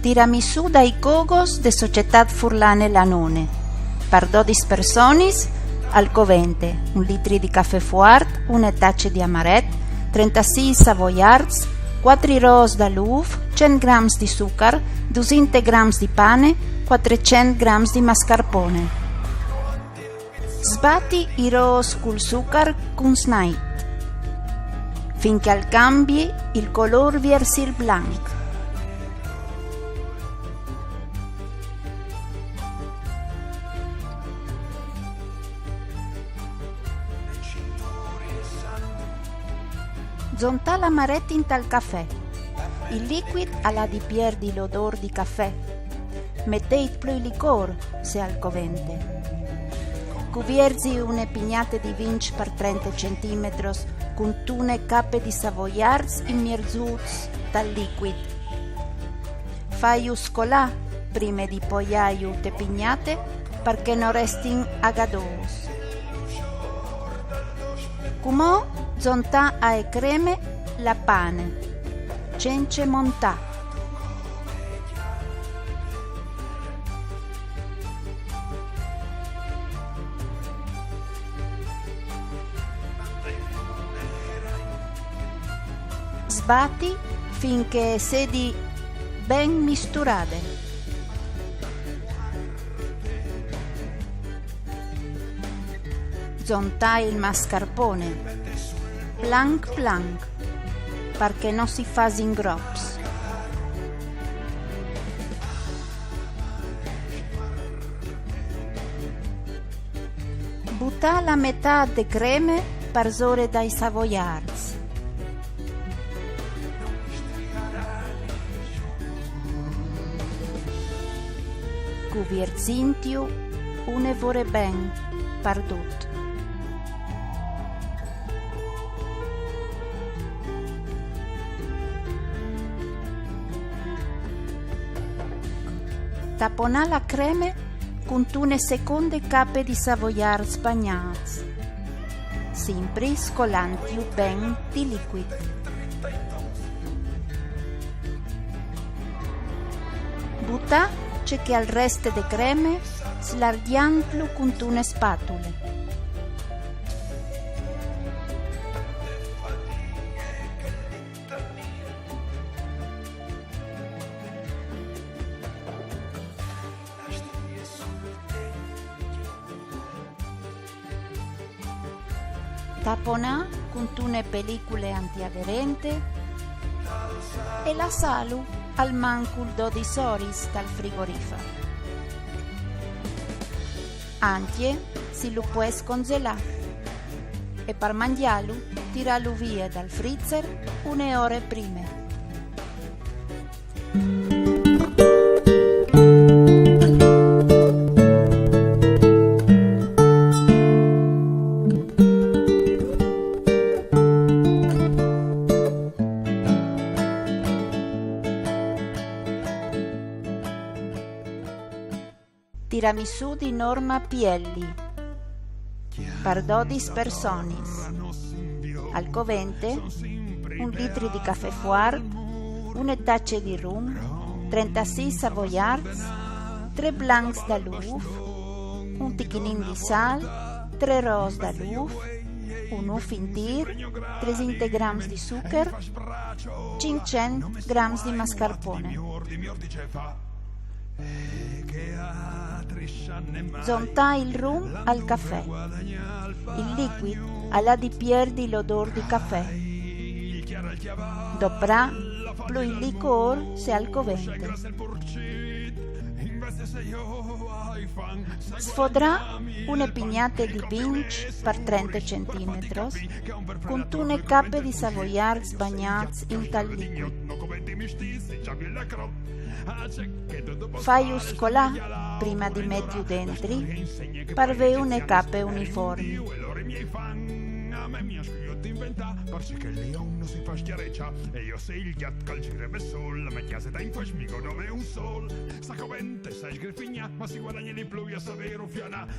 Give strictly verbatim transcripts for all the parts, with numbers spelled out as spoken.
Tiramisù dai cogos de Societât Furlane Lanone. Par dodis personis, al covente un litri di cafè fuart, une tace di amaret, trentasîs savoiards, cuatri rôs dal ûf, cent grams di sucar, dusinte grams di pane, cuatricent grams di mascarpone. Sbati i rôs cul sucar cun snait, fin che al cambi il colôr viers il blanc. Zontâ l'amaret intal cafè. Il licuit al à di pierdi l'odôr di cafè. Metêt plui licôr, se al covente. Cuvierzi une pignate di vinç par trente centimetros cuntune cape di savoiards imierzûts tal licuit. Faius colâ prime di poiâju te pignate, par che no restin agadôs. Cumò zontâ ae creme la pane, cence montâ. Sbati fin che e sedi ben misturade. Zontâ il mascarpone, planc planc, par che no si fasin grops. Butâ la metât de creme parsore dai savoiards. Cuvierzintju une vore ben pardut. Taponâ la creme cuntune seconde cape di savoiards bagnâts, simpri scolantju ben di licuit. Butâ ce che al reste de creme, slargjantlu cuntune spatule. Taponâ cuntune pelicule antiaderente e lassâlu almancul dodis oris tal frigorifar. Ancje si lu pues conzelâ e par mangjâlu tirâlu vie dal frizer une ore prime. Tiramisù di Norma Pielli. Par dodis personis. Al covente un litri di cafè fuart, une tace di rum, trentasîs savoiards, trê blancs dal ûf, un tichinin di sâl, trê rôs dal ûf, un ûf intîr, tresinte grams di sucar, cinccent grams di mascarpone. Zontâ il rum al cafè. Il licuit al à di pierdi l'odôr di cafè. Doprâ plui licôr se al covente. Sfodrâ une pignate di vinç par trente centimetros cuntune cape di savoiards bagnâts intal licuit. Faius colâ prime di metiju dentri, par vê une cape uniformi.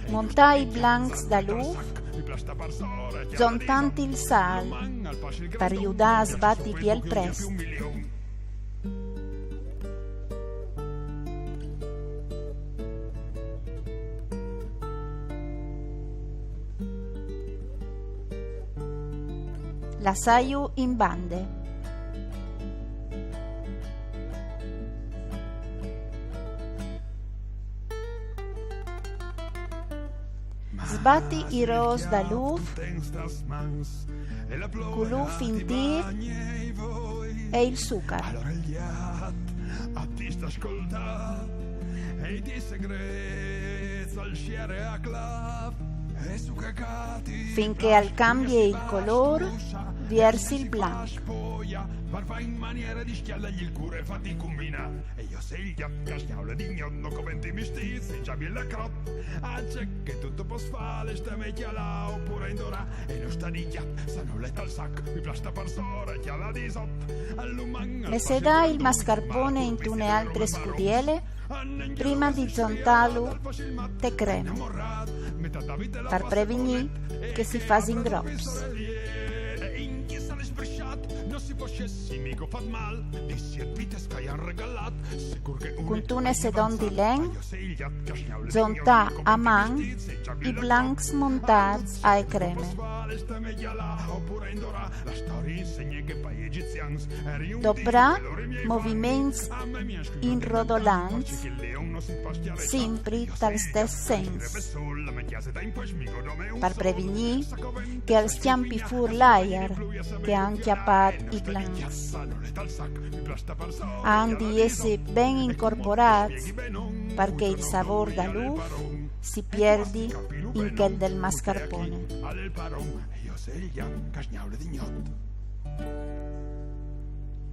Montâ i blancs dal ûf, zontant il sâl, par judâ a sbati biel prest. Lassaju in bande. Sbatti i rôs da l'ûf, cul ûf intîr e il sucar. Fin che al cambie il colôr viers il blanc. Messedà il mascarpone intune altre scudiele prima di zontâlu te creme, par prevignî che si fasin grops. Cuntune sedon di len, zontâ a man i blancs montâts ae creme. Doprâ moviments inrodolants, simpri tal stes sens, par prevignî che al scjampi fûr l'aiar che a àn cjapât i blancs. A àn di jessi ben incorporâts, par che il savôr da l'ûf si pierdi in chel dal mascarpone.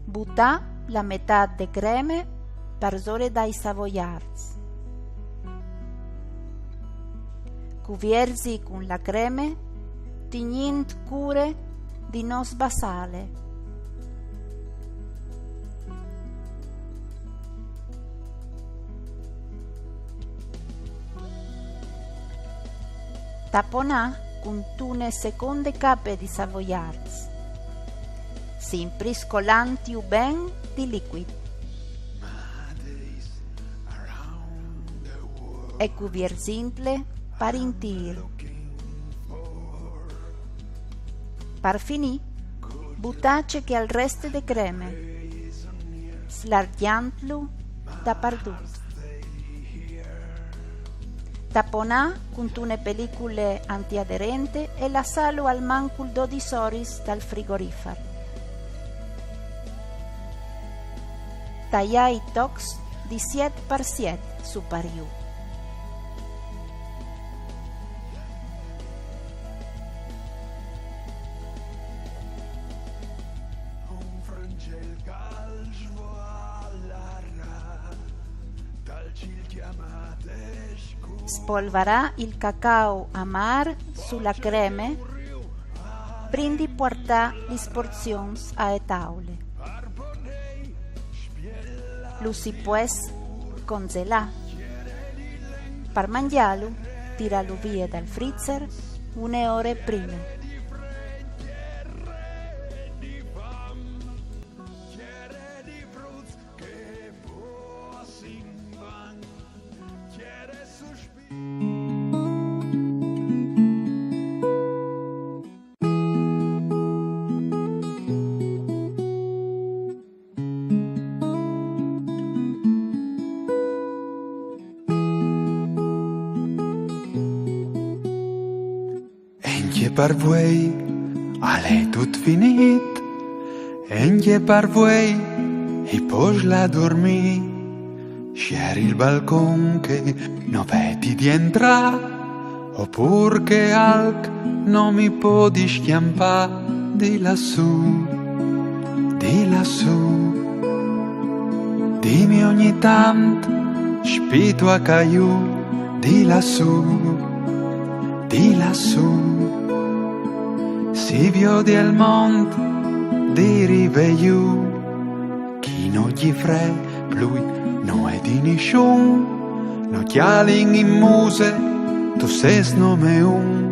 Butâ la metât de creme parsore dai savoiarts. Cuvierzi cun la creme, tignint cure di no sbassâle. Taponâ cuntune seconde cape di savoiarts, simpri scolantju ben di licuit. E cuvierzintlu par intîr. Par finî, butâ ce che al reste de creme, slargjantlu dapardut. Taponâ cuntune pelicule antiaderente e lassâlu almancul dodis oris tal frigorifar. Taiâ i tocs di siet par siet su par jù. Spolvarâ il cacau amâr su la creme prin di puartâ lis porzions ae taule. Lu si pues conzelâ. Par mangjâlu, tirâlu vie dal frizer une ore prime. Encje par vuei al è dut finît, encje par vuei i pues lâ a durmî. Sierri il balcon che no vedi di jentrâ, opûr che alc no mi podi scjampâ di lassù, di lassù. Dimi ogni tant, spitu a ca jù, di lassù, di lassù. Si viodi il mont di rive jù, chi no zi frê plui no è di nissun, no cjalin in muse, tu sês nome un.